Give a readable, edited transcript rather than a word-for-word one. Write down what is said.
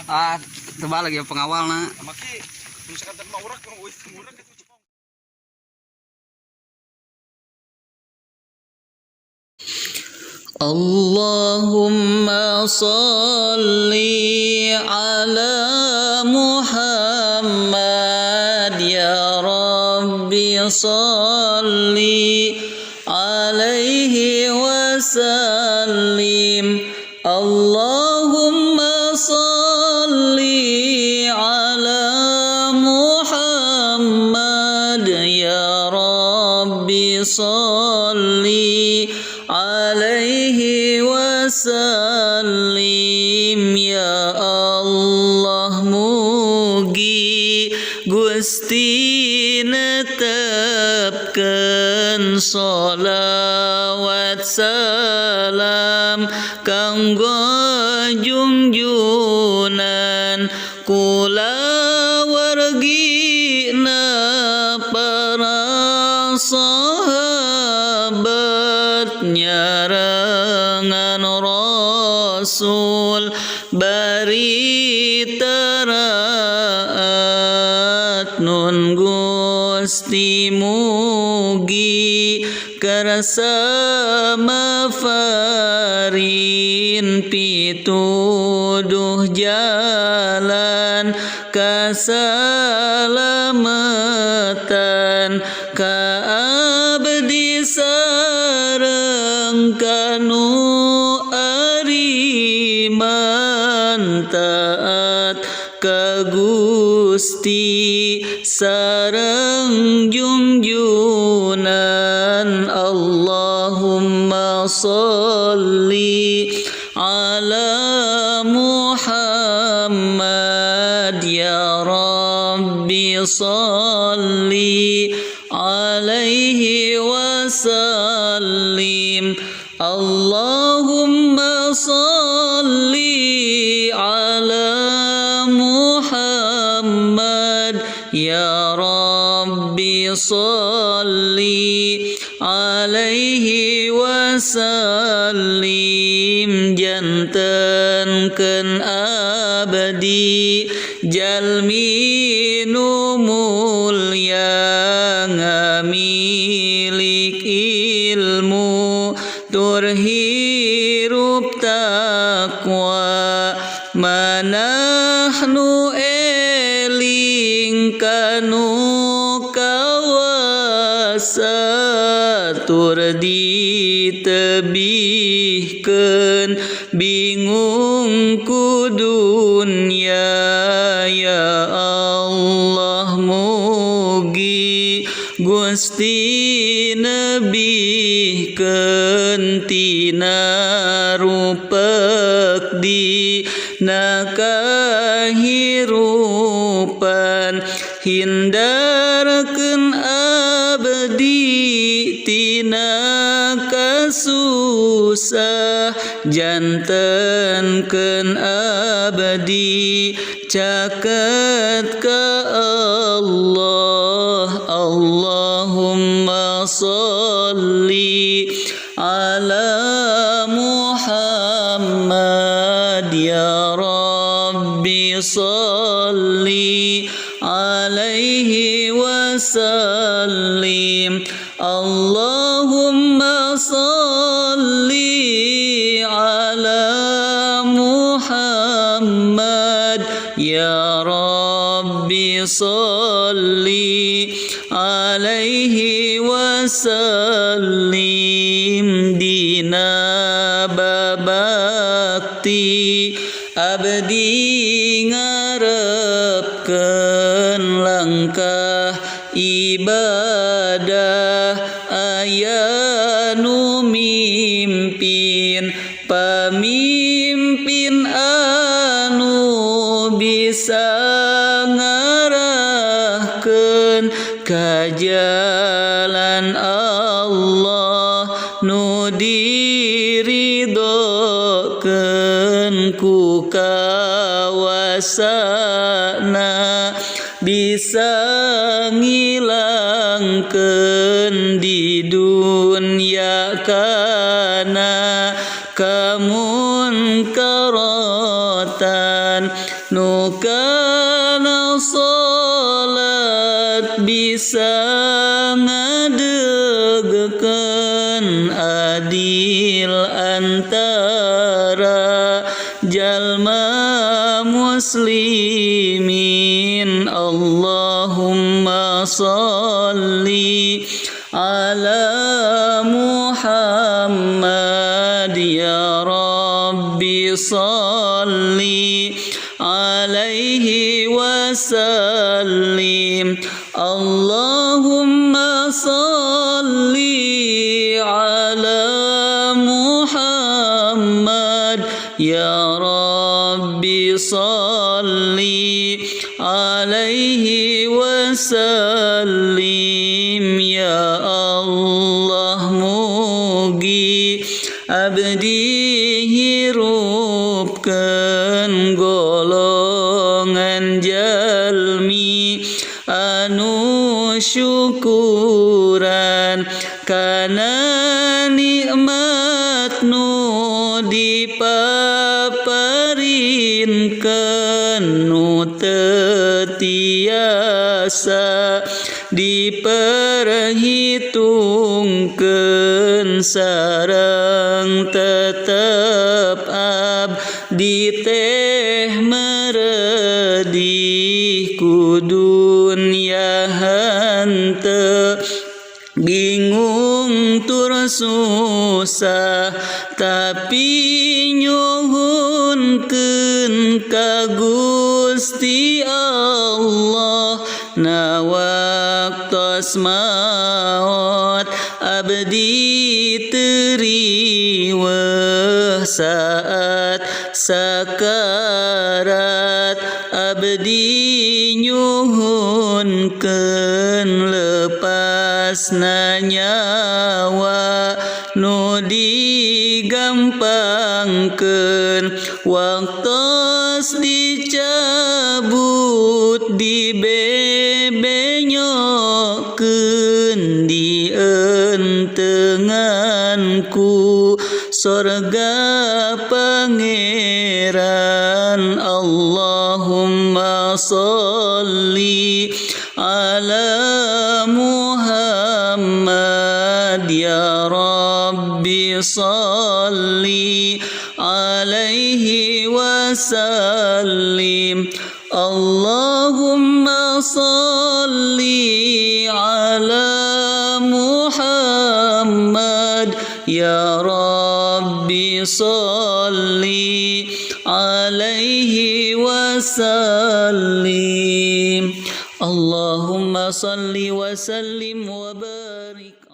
Ah, terbalik ya pengawal na. Maki, misalkan tadi mah urak, uih, urak itu. اللهم صل على محمد يا ربي صل عليه وسلم. اللهم صل على محمد يا ربي صل عليه وسلم. Ya Allah, mugi Gusti netepkeun sholawat salam kanggo junjunan kulawargina, para sahabat, nyarengan Rasul bari teraat. Nun Gusti, mugi kersa mafarin pituduh jalan kasalamatan ka abdi sareng kanu ariman taat ka Gusti sareng junjunan. Allahumma salli ala Muhammad ya Rabbi salli alaihi wasallim. Allahumma salli ala Muhammad ya Rabbi salli alaihi wasallim. Jantenkeun abdi jalmi nu mulya, ngamilik ilmu tur hirup takwa, manahnu eling kanu kawasa tur ditebihkeun bingung ku dunya. Ya Allah, mugi Gusti nebihkeun tina rupek dina kahirupan, hindarkeun abdi tina kasusah, jantenkeun abdi caket ka Allah. Allahumma salli ala Muhammad ya Rabbi salli alaihi wasallim. Allahumma salli ala Muhammad ya Rabbi salli alaihi wasallim. Dina babakti abdi ngarepkeun langkah ibadah, aya nu mimpin, pamimpin anu bisa ngarahkeun ka jalan Allah nu diridokeun ku kawasana, bisa ngilangkeun di dunya kana kamunkaran. Sorotan nu kana salat bisa ngadegkeun adil antara jalma muslimin. Allahumma salli ala Muhammad ya Rabbi salli alaihi wasallim. Allahumma salli ala Muhammad ya Rabbi salli alaihi wasallim. Ya Allah mugi abdi hirupkeun golongan jalmi anu syukuran kana nikmat nu dipaparinkeun nu teu tiasa diperhitungkeun sareng tetep abdi teh meredih ku dunya henteu bingung tur susah tapi nyuhunkeun ka Gusti Allah na waktos maot abdi teu riweuh saat sakarat abdi nyuhunkeun lepasna nyawa nu digampangkeun waktos dicabut dibebenyokeun dientengan ku sorga Pangeran. Allahumma salli ala Muhammad ya Rabbi salli alaihi wasallim. Allahumma salli ala Muhammad ya Rabbi salli alaihi wasallim. Allahumma salli wa sallim wa barik.